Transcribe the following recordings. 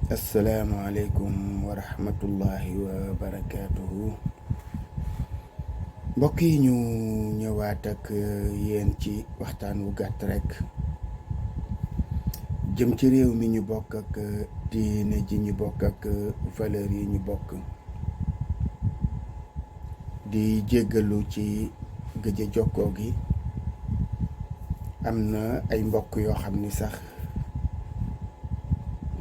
asalaamaaleykum wa rahmatullahi wa barakaatuhu. Mbokk yi ñu ñëwaat ak yéen ci waxtaan wu gàtt rekk jëm ci réew mi ñu bokk ak diine ji ñu bokk ak valeur yi ñu bokk, di jéggalu ci gëj a jokkoo gi. am na ay mbokk yoo xam ni sax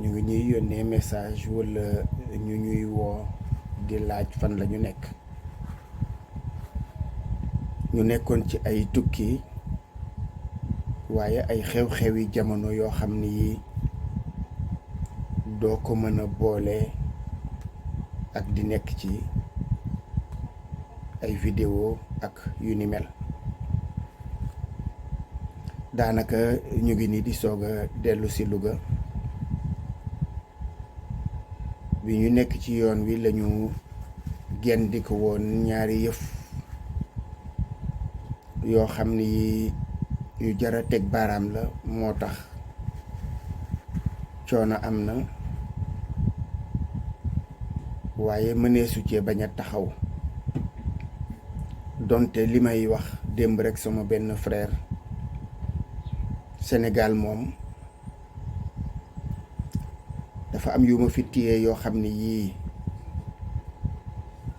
ñu ngi ñuy yónnee message walla ñu ñuy woo di laaj fan la ñu nekk. ñu nekkoon ci ay tukki, waaye ay xew-xewi jamono yoo xam ni yi doo ko mën a boole ak di nekk ci ay vidéo ak yu ni mel. daanaka ñu ngi ni di soog a dellu si Louga. bi ñu nekk ci yoon wi lañu gendi ko woon ñaari yëf yoo xam ni yu jara teg baaraam la, moo tax coono am na, waaye mëneesu cee bañ a taxaw. donte li may wax démb rekk sama benn frère, Sénégal moom dafa am yu ma fi téye yoo xam ne yii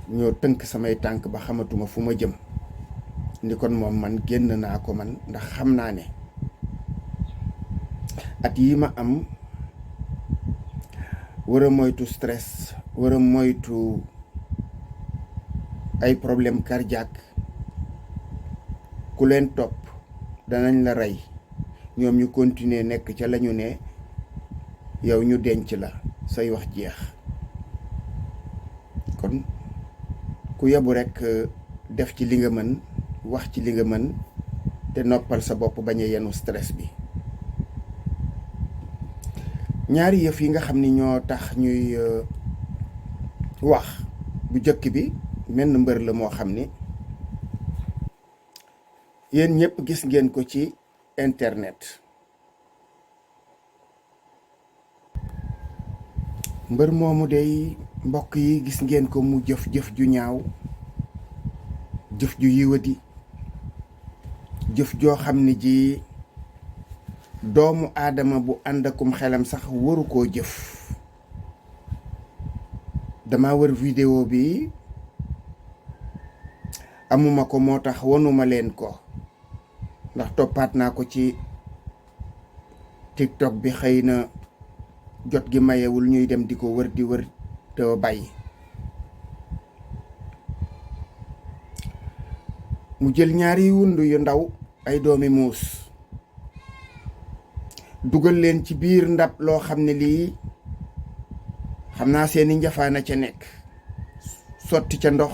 ñoo tënk samay tànk ba xamatuma fu ma jëm. ndi kon moom man génn naa ko man, ndax xam naa ne at yi ma am war a moytu stress, war a moytu ay problème cardiaque, ku leen topp danañ la rey, ñoom ñu continuer nekk ca lañu ne, yow ñu denc la, say wax jeex. kon ku yebu rekk def ci li nga mën, wax ci li nga mën, te noppal sa bopp bañ a yenu stress bi. ñaari yëf yi nga xam ni ñoo tax ñuy wax, bu jëkk bi menn mbër la moo xam ni yéen ñëpp gis ngeen ko ci internet. mbër moomu dey mbokk yi gis ngeen ko mu jëf ju ñaaw, jëf ju yiwadi, jëf joo xam ni ji doomu aadama bu ànd akum xelam sax waru koo jëf. dama wër vidéo bi amuma ko, moo tax wanuma leen ko, ndax toppaat naa ko ci TikTok bi, xëy na jot gi mayewul ñuy dem di ko wër di wër te bàyyi. mu jël ñaari wundu yu ndaw, ay doomi muus, dugal leen ci biir ndab loo xam ne lii xam naa seeni njafaana ca nekk, sotti ca ndox,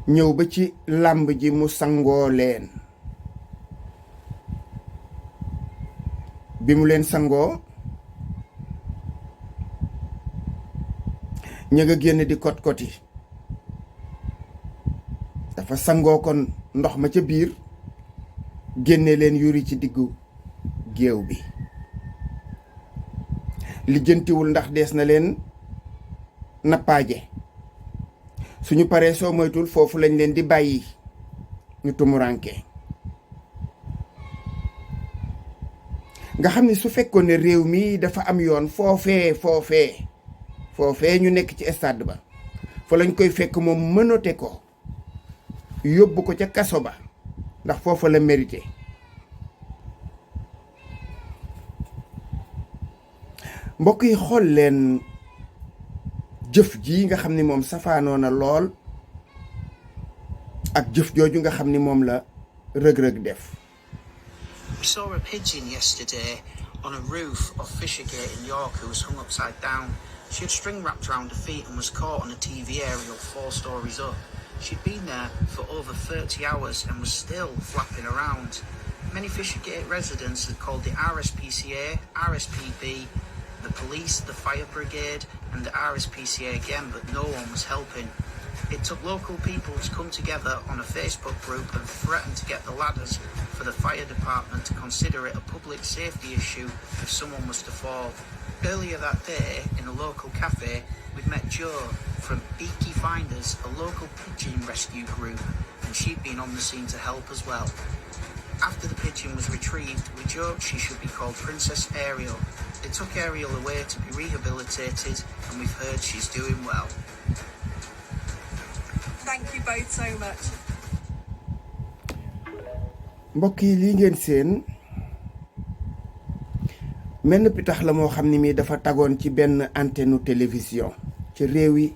ñëw ba ci làmb ji mu sangoo leen. bi mu leen sangoo, ña nga génn di kot-koti. dafa sangoo kon ndox ma ca biir, génne leen yuri ci diggu géew bi. lijjantiwul ndax dees na leen nappaaje. suñu paree soo moytul foofu lañ leen di bàyyi ñu tumuranke. nga xam ne su fekkoon ne réew mi dafa am yoon, foofee ñu nekk ci stade ba, fa lañ koy fekk moom mënote ko, yóbbu ko ca kaso ba, ndax foofa la mérité. mbokk yi, xool leen jëf ji nga xam ni moom safaanoo na lool ak jëf jooju nga xam ni moom la rëg-rëg def. We saw a pigeon yesterday on a roof of Fishergate in York who was hung upside down. She had string wrapped around her feet and was caught on a TV aerial 4 stories up. She'd been there for over 30 hours and was still flapping around. Many Fishergate residents had called the RSPCA, RSPB, the police, the fire brigade and the RSPCA again, but no one was helping. It took local people to come together on a Facebook group and threaten to get the ladders for the fire department to consider it a public safety issue if someone was to fall. Earlier that day, in a local cafe, we'd met Jo from Beaky Finders, a local pigeon rescue group, and she'd been on the scene to help as well. After the pigeon was retrieved, we joked she should be called Princess Ariel. They took Ariel away to be rehabilitated, and we've heard she's doing well. Thank you both so much. mbokk yi lii ngeen seen menn pitax la moo xam ni mii dafa tagoon ci benn antenne télévision ci réewi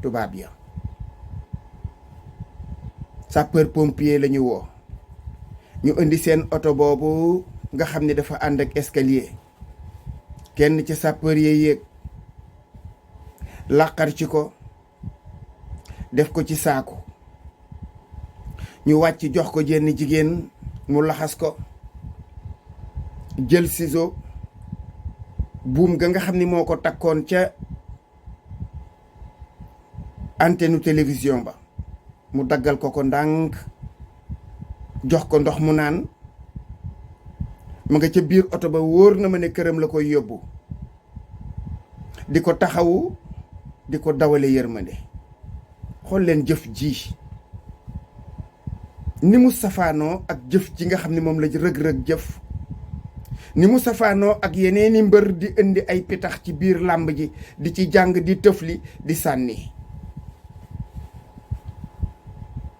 tubaab ya sapeur pompier la ñu woo ñu indi seen oto boobu nga xam ni dafa ànd ak escalier kenn ci sapeur yee yéeg làqar ci ko def ko ci saaku ñu wàcc jox ko jenn jigéen mu laxas ko jël ciseau buum ga nga xam ni moo ko takkoon ca antenne télévision ba mu daggal ko ko ndànk jox ko ndox mu naan ma nga ca biir oto ba wóor na ma ne këram la koy yóbbu di ko taxawu di ko dawale yërmande xool leen jëf ji ni mu safaanoo ak jëf ji nga xam ne moom la rëg-rëg jëf ni mu safaanoo ak yeneeni mbër di indi ay pitax ci biir làmb ji di ci jàng di tëfli di sànni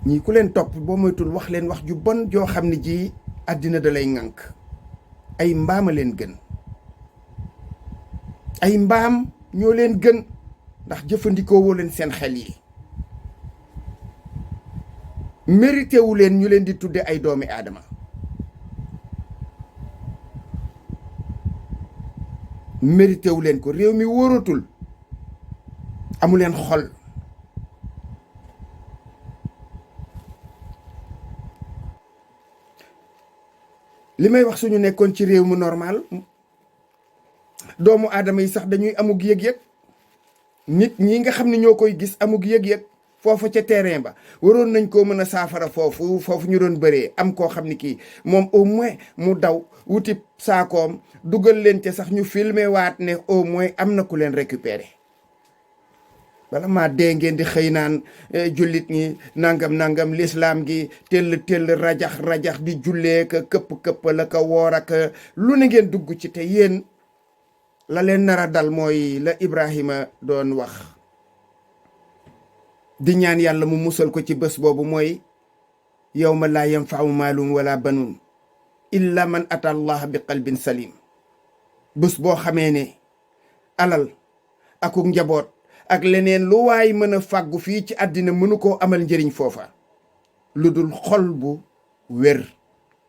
ñii ku leen topp boo moytul wax leen wax ju bon joo xam ne ji àddina da lay ŋànk ay mbaama leen gën ay mbaam ñoo leen gën ndax jëfandikoo woo leen seen xel yi mérité wu leen ñu leen di tudde ay doomi aadama mérité wu leen ko réew mi wóoratul amu leen xol li may wax suñu nekkoon ci réew mu normal doomu aadama yi sax dañuy amug yëg-yëg nit ñi nga xam ne ñoo koy gis amug yëg-yëg foofa ca terrain ba waroon nañ koo mën a saafara foofu ñu doon bëree am koo xam ne kii moom au moins mu daw wuti saakoom dugal leen ca sax ñu filmer waat ne au moins am na ku leen récupérer bala maa dee ngeen di xëy naan jullit ñi nangam lislaam gi tell rajax di jullee ka këpp la ka woor ak lu ne ngeen dugg ci te yéen la leen nar a dal mooy la Ibrahima doon wax di ñaan yàlla mu musal ko ci bés boobu mooy yawma laa yanfa'u maalun wala banun illa man ata allah bi qalbin salim bés boo xamee ne alal akuk njaboot ak leneen lu waay mën a fàggu fii ci àddina mënu koo amal njëriñ foofa lu dul xol bu wér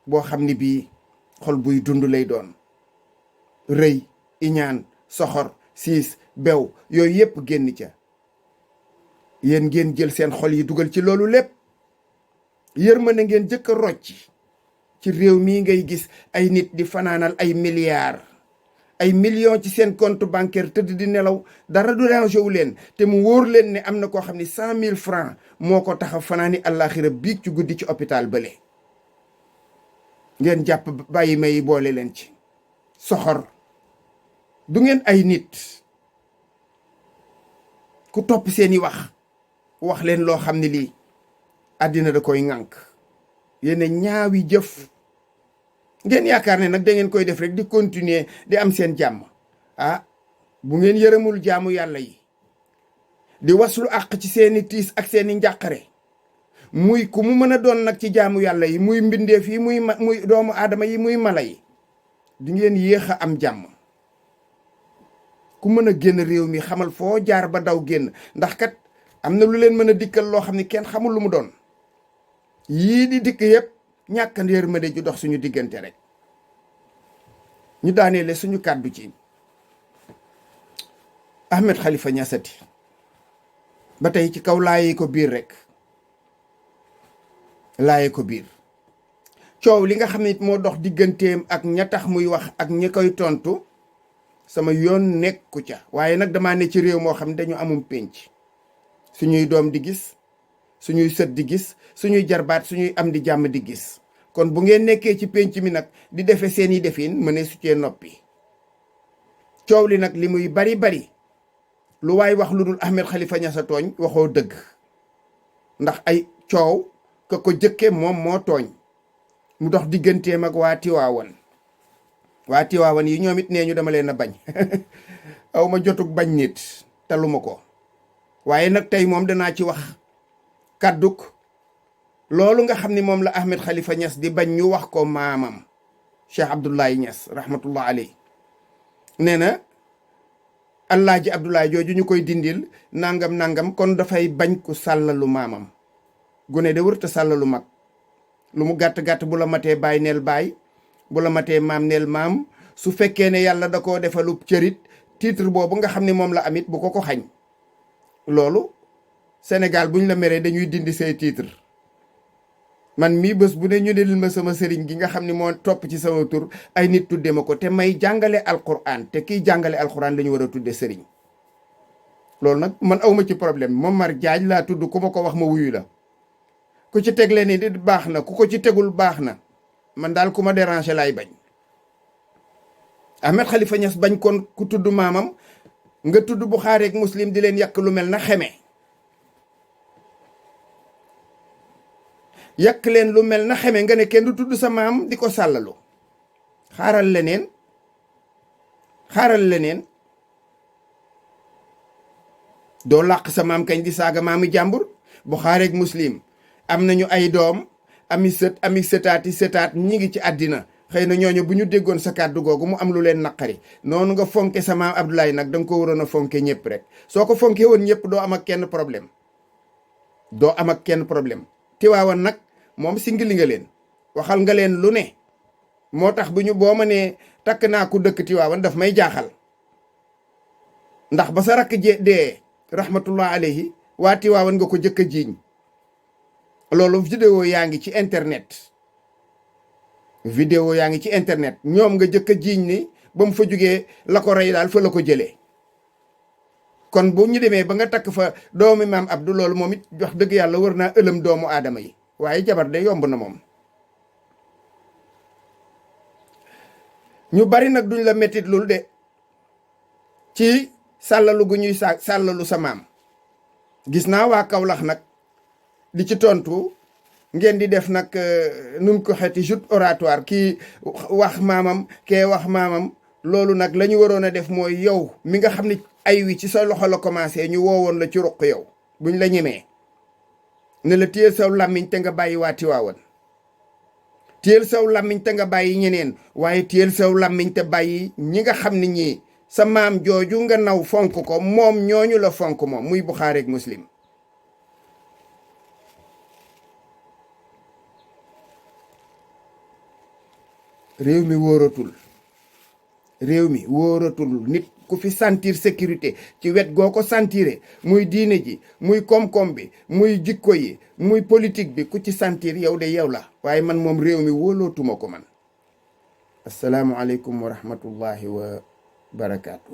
boo xam ni bii xol buy dund lay doon rëy iñaan soxor siis bew yooyu yépp génn ca yéen ngeen jël seen xol yi dugal ci loolu lépp yërmande ngeen jëkk a rocc ci réew mii ngay gis ay nit di fanaanal ay milliards ay millions ci seen compte bancaire tëdd di nelaw dara du rangé wu leen te mu wóor leen ne am na koo xam ne 100 000 francs moo ko tax a fanaani àllaaxira biig ci guddi ci hôpital bële ngeen jàpp bàyyi may boole leen ci soxor du ngeen ay nit ku topp seeni wax leen loo xam ne lii àddina da koy ŋànk yéen ñaawi jëf ngeen yaakaar ne nag da ngeen koy def rek di continuer di am seen jàmm bu ngeen yërëmul jaamu yàlla yi di waslu àq ci seeni tiis ak seeni njàqare muy ku mu mën a doon nag ci jaamu yàlla yi muy mbindeef yi muy doomu aadama yi muy mala yi di ngeen yéex a am jàmm ku mën a génn réew mi xamal foo jaar ba daw génn ndax kat am na lu leen mën a dikkal loo xam ne kenn xamul lu mu doon yii di dikk yépp ñàkk yërmande ju dox suñu diggante rek ñu daaneele suñu kàddu ci Ahmed Khalifa Niassati ba tey ci kaw laayee ko biir rek laayee ko biir coow li nga xam ne moo dox digganteem ak ña tax muy wax ak ñi koy tontu sama yoon nekku ca waaye nag damaa ne ci réew moo xam ne dañu amum pénc suñuy doom di gis suñuy sët di gis suñuy jarbaat suñuy am di jàmm di gis kon bu ngeen nekkee ci pénc mi nag di defe seeni defin mëne su cee noppi coow li nag li muy bari bari lu waay wax lu dul Ahmed Khalifa Niass a tooñ waxoo dëgg, ndax ay coow ka ko jëkke moom moo tooñ, mu dox digganteem ak waa Tiwaawan yi ñoom it nee ñu dama leen a bañ aw ma jotug bañ nit taluma ko, waaye nag tey moom danaa ci wax kàdduk loolu nga xam ni moom la Ahmed Khalifa Niass di bañ ñu wax ko maamam Cheikh Abdoulaye Niass rahmatullah alayhi. nee na Alaaji Abdoulaye jooju ñu koy dindil nangam kon dafay bañ ku sàllalu maamam. gune de wërta sàllalu mag, lu mu gàtt-gàtt bu la matee baay neel baay, bu la matee maam neel maam. su fekkee ne yàlla da koo defalub cërit titre boobu nga xam ne moom la amit bu ko xañ. loolu Sénégal buñ la meree dañuy dindi say titre. man mii bés bu ne ñu ne ma sama sëriñ gi nga xam ne moo topp ci sama tur ay nit tudde ma ko, te may jàngale alquran, te kiy jàngale alquran la ñu war a tudde sëriñ. loolu nag man awma ci problème. Momar Diagne laa tudd, ku ma ko wax ma wuyu la. ku ci teg leen ni di baax na, ku ko ci tegul baax na, man daal ku ma déranger laay bañ. Ahmed Khalifa Niass bañ kon ku tudd maamam, nga tudd Buxaari ak Muslim di leen yàq lu mel na xeme. yàq leen lu mel na xeme nga ne kenn du tudd sa maam di ko sàllalu. xaaral leneen doo làq sa maam kañ di saaga maami jàmbur. Buxaari ak Muslim am nañu ay doom, ami sëtaat ñi ngi ci àddina. xëy na ñooñu bu ñu déggoon sa kàddu googu mu am lu leen naqari, noonu nga fonke sa maam Abdoulaye nag danga ko waroon a fonke ñëpp rek. soo ko fonkee woon ñëpp doo am ak kenn problème. Tiwaawan nag moom singili nga leen, waxal nga leen lu ne. moo tax boo ma nee takk naa ku dëkk Tiwaawan daf may jaaxal, ndax ba sa rakk dee rahmatullah alayhi waa Tiwaawan nga ko jëkk a jiiñ. loolu vidéo yaa ngi ci internet ñoom nga jëkk a jiiñ ni ba mu fa jógee la ko rey daal fa la ko jëlee. kon bu ñu demee ba nga takk fa doomi maam Abdou, loolu moom it wax dëgg yàlla war naa ëlëm doomu aadama yi. waaye jabar de yomb na moom. ñu bari nag duñ la mettit lul de ci sàllalu gu ñuy sàllalu sa maam. gis naa waa Kawlax nag di ci tontu, ngeen di def nag nun ko xeeti joute oratoire, kii wax maamam kee wax maamam. loolu nag la ñu waroon a def mooy yow mi nga xam ne ay wi ci sa loxo la commencé, ñu woowoon la ci ruq yow buñ la ñemee ne la téyel saw làmmiñ te nga bàyyi waa Tiwaawan, téyel saw làmmiñ te nga bàyyi ñeneen, waaye téyel saw làmmiñ te bàyyi ñi nga xam ne ñii sa maam jooju nga naw fonk ko, moom ñooñu la fonk moom, muy Buxaari ak Muslim. réew mi wóoratul nit ku fi sentir sécurité ci wet goo ko sentiré, muy diine ji, muy koom-koom bi, muy jikko yi, muy politique bi, ku ci sentir yow de yow la. waaye man moom réew mi wóolootuma ko man. asalaamualeykum wa rahmatullahi wa barakaatu.